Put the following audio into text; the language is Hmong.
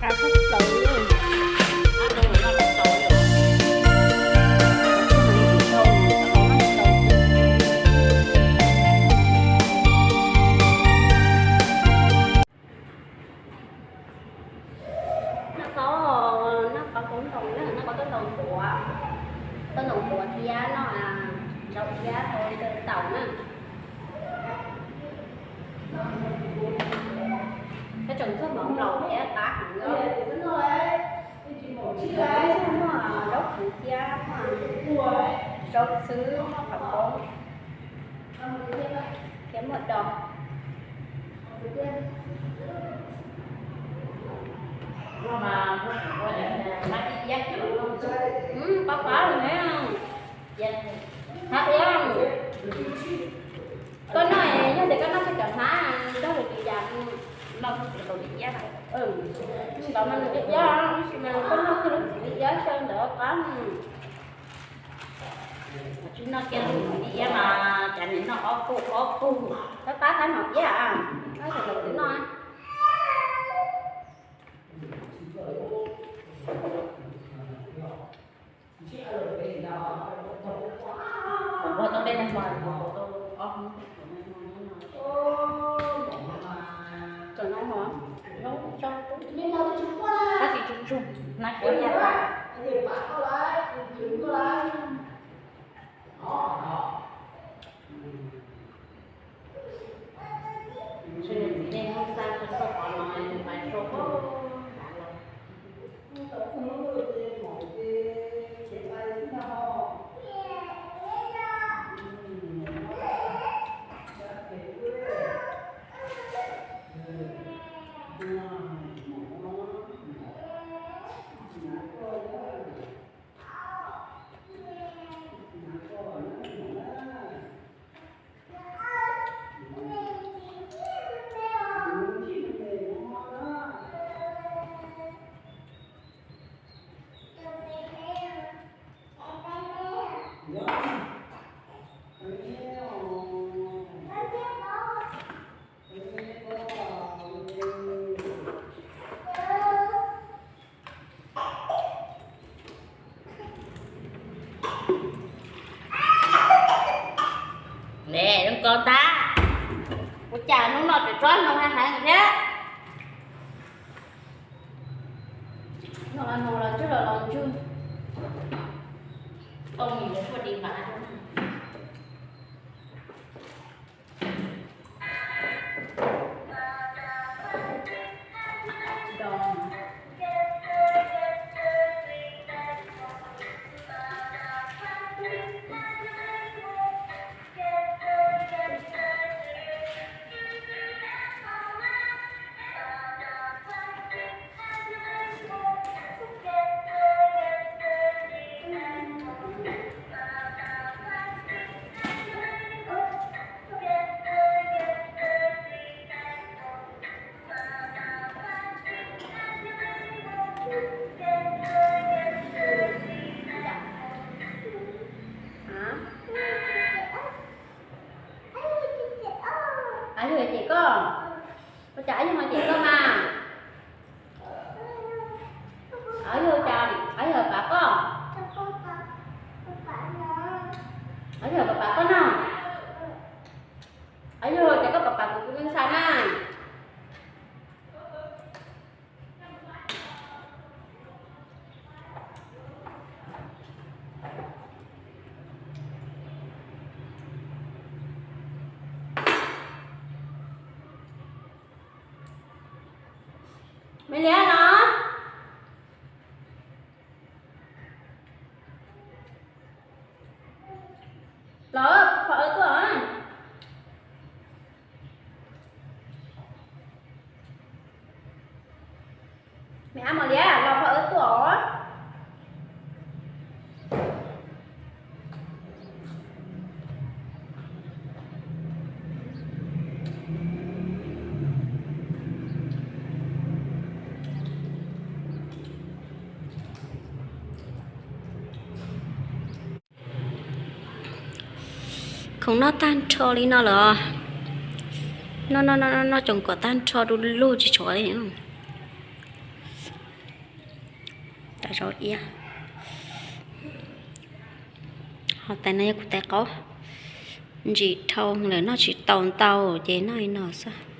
Noj qab, noj qab koob ntoos na, noj qab koob ntoos ntuav, koob ntoos ntuav thiab noj zaub thiab ntaus na. Koj tseem txog mov nplaum thiab qab heev. Muaj zaub qhwv thiab muaj zaub xwb, muaj qab koob thiab muaj dos. Pab pab ne, hab iab. Koj noj, yog tias koj noj tsis tau hab, koj tus tis cas noj tsis tau ib iab. Ntawd mas nws ib iab, tab sis mas koj noj kiag lub txiv ib iab xyaw ntawd qab. Tsis noj kiag lub txiv ib iab mas cas nim noj ob pug ob pug. Pab pab thab no iab, koj tseem los twb noj. Tau dej no, tau ob hnub, tau no, zoo tso, tab sis tsuag tsuag, hnav kiag yam tas. Ntshe nws txiv neej muab xa rau txoj qhov no, nws pais rau qhov no los. Ne, zoo koj tag. Ua cas hnub no tseem tsob ntoo heev heev thiab? Hnub los hnub los ntswg los los ntswg. Tau mis ntawd tuaj di npav. Ab yog cem koj? Ua cas ab yog cem koj mas? Ab yog cas, ab yog pab koj? Ab yog pab pab koj no? Ab yog cas koj pab pab kuv tus me ntxhais na? Me Liab no, los phom wb tuaj. Me ab Mos Liab, los phom wb tuaj os. Khoom noj tag nrho li no lawm. Noj noj noj noj tsoom kom tag nrho du lug tsis tshuav li. Zau iab. Ho tais no yog kuv tais qaub, ntsim dhau lawm noj tsis tau ntau ces noj li no xwb.